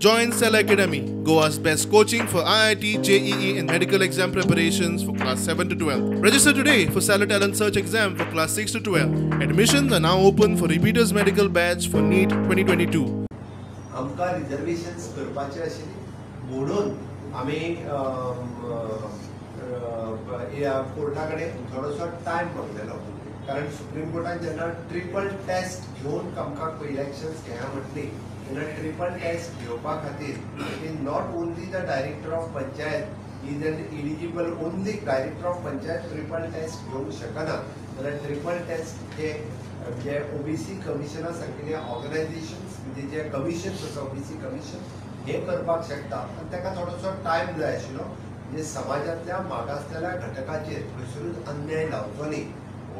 Join Cell Academy, Goa's best coaching for IIT, JEE and medical exam preparations for class 7 to 12. Register today for Stellar Talent Search exam for class 6 to 12. Admissions are now open for repeaters medical batch for NEET 2022. आमकां reservations करपाचे आशिल्ली म्हणून आमी Carta कडेन थोडोसो time मागलेलो, कारण supreme कोर्टान जेन्ना triple taste घेवन आमकां इलेक्शन्स घेया म्हटली तेन्ना ट्रिपल टेस्ट घेवपा खातीर it is not only the director of panchayat is an eligible, only director of panchayat triple test घेवंक शकना. जाल्यार ट्रिपल टेस्ट हे जे ओबीसी कमिशना सारकिल्ले ऑर्गनायझेशन्स म्हणजे जे कमिशन्स आसा ओबीसी कमिशन हे करपाक शकता, आनी ताका थोडोसो टायम जाय आशिल्लो. म्हणजे समाजांतल्या मागासलेल्या घटकाचेर खंयसरूच अन्याय जावचो न्ही.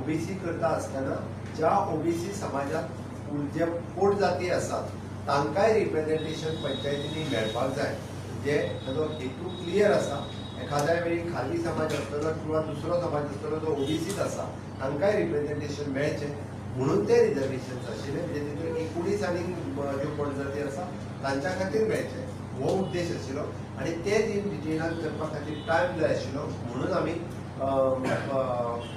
ओबीसी करता आसतना ज्या ओबीसी समाजांत जे पोट जाती आसात तांकांय रिप्रेझेंटेशन पंचायतींनी मेळपाक जाय. म्हणजे ताजो हेतू क्लियर आसा. एखाद्या वेळी खाली समाज आसतलो किंवा दुसरो समाज आसतलो जो ओबीसीत आसा तांकांय रिप्रेझेंटेशन मेळचें म्हणून ते रिजर्वेशन्स आशिल्ले. म्हणजे तितून 19 आनी ज्यो पोटजाती आसा तांच्या खातीर मेळचें हो उद्देश आशिल्लो आनी ते इन डिटेलान करपा खातीर टायम जाय आशिल्लो म्हणून आमी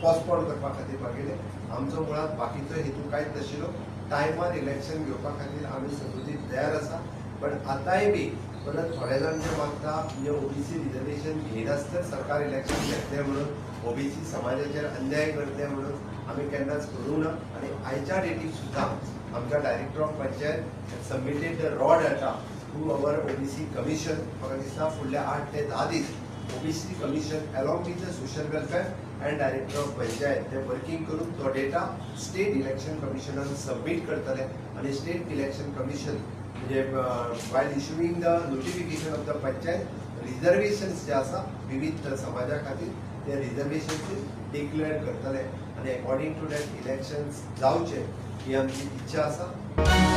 पोस्टपोन करपा खातीर मागिल्लें. आमचो मुळांत बाकीचो हेतू कांयच नाशिल्लो. टायमार इलेक्शन घेवपा खातीर आमी सदोदीत तयार आसा. पण आतांय बी परत थोडे जाण जे मागता म्हणजे ओबीसी रिजर्वेशन घेयनासतना सरकार इलेक्शन घेतलें म्हणून ओबीसी समाजाचेर अन्याय करतले म्हणून आमी केन्नाच करूंक ना. आनी आयच्या डेटीक सुद्दां आमच्या director of panchayat submitted the raw data to our OBC commission. म्हाका दिसता फुडल्या 8 ते 10 दीस OBC commission along with the social welfare and director of panchayat ते वर्किंग करून तो डेटा स्टेट इलेक्शन कमिशनान सबमीट करतले आनी स्टेट इलेक्शन कमिशन म्हणजे while issuing the notification of the panchayat reservations जे आसा विविध समाजा खातीर ते रिजर्वेशन्स डिक्लेअर करतले आनी अकॉर्डिंग टू that elections जावचे ही आमची इच्छा आसा.